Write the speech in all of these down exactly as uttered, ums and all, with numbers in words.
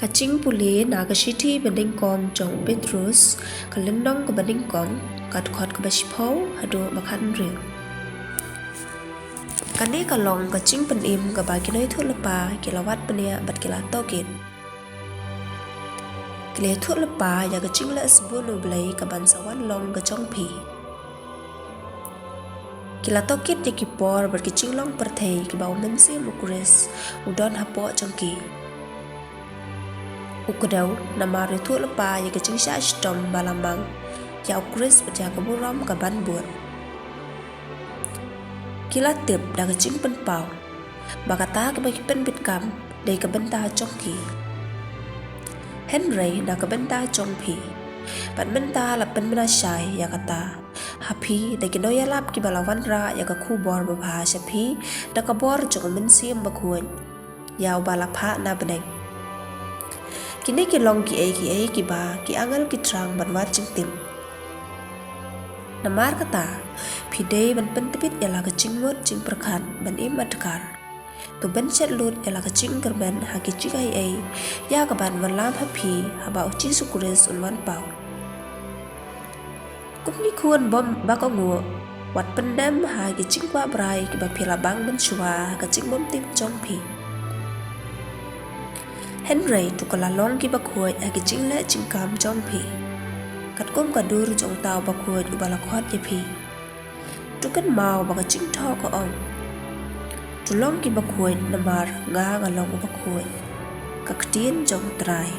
Ka jingpule na ka shithi banyngkong jong u Petrus, ka lynnong kaba nyngkong, ka dkhot kaba shiphew haduh ba khathynriew. Kane ka long ka jingpynim kaba ki nongïathuhlypa ki la wad bniah bad ki la tohkit. Ki la ïathuhlypa ïa ka jingleh sbun U Blei kaban sa wan long ka jong phi. Ki la tohkit ïa ki por bad ki jinglong pyrthei kiba U Mynsiem U Khrist u don hapoh jong ki. U kdew namar u ïathuhlypa ïa ka jingshah shitom ba la mang ïa U Khrist bad ïa ka burom kaban bud. Ki la tip da ka jingpynpaw ba kata kaba ki pynbit kam dei ka bynta jong ki. Hynrei na ka bynta jong phi, bad mynta la pynbna shai ïa kata ha phi da ki nongïalap kiba la wanrah ïa ka khubor babha sha phi da ka bor jong U Mynsiem Bakhuid, ïa uba la phah na bneng. Kine ki long kiei kiei kiba ki angel ki thrang ban wad jingtip. Namar kata, phi dei ban pyntbit ïa la ka jingmut jingpyrkhat ban im adkar. To ban shet lut ïa la ka jingkyrmen ha ki jingaiei ïa kaban wallam ha phi haba U Jisu Khrist un wan paw. Kum ki khun bym ba kohnguh, wat pyndem ha ki jingkwah brai kiba phi la bang mynshuwa ha ka jingbymtip jong phi. Hynrei to ka la long kiba khuid ha ki jingleh jingkam jong phi, katkum ka dur jong uta uba khuid uba la khot ïa phi. To kynmaw ba ka jingthoh ka ong, to long kiba khuid namar nga nga long uba khuid. Ka ktien jong U Trai.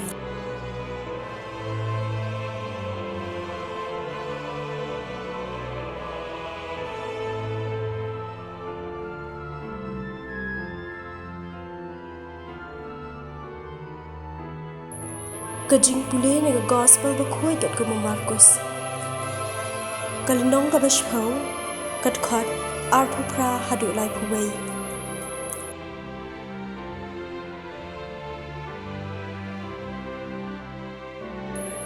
Ka jingpule na ka Gospel bakhuid katkum u Markus. Ka lynnong kaba shiphew, ka dkhot arphew phra haduh laiphew wei.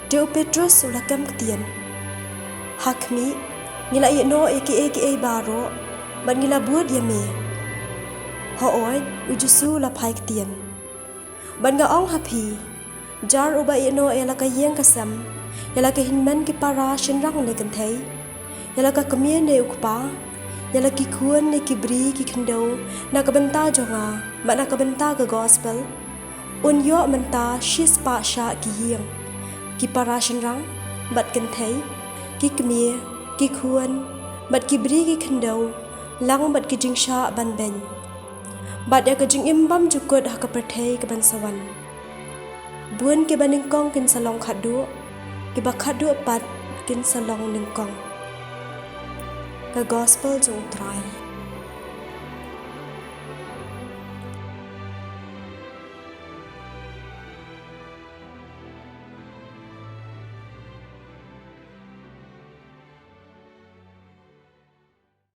Te u Petrus u la kem ktien, ha khmih, ngi la ïehnoh ïa kiei kiei baroh, bad ngi la bud ïa me. Hooid, u Jisu u la phai ktien, bad nga ong ha phi, jar uba ïehnoh ïa la ka ïing ka sem, ïa la ka hynmen ki para shynrang ne kynthei, ïa la ka kmie ne u kpa, ïa la ki khun ne ki bri ki khyndew, na ka bynta jong nga, bad na ka bynta ka Gospel, un ïoh mynta shispah shah ki ïing, ki para shynrang, bad kynthei, ki kmie, ki khun, bad ki bri ki khyndew, lang bad ki jingshah ban beiñ, bad ïa ka jingim bymjukut ha ka pyrthei kaban sa wan. Bun kiba nyngkong kin sa long khatduh, kiba khatduh pat kin sa long nyngkong. Ka Gospel jong U Trai.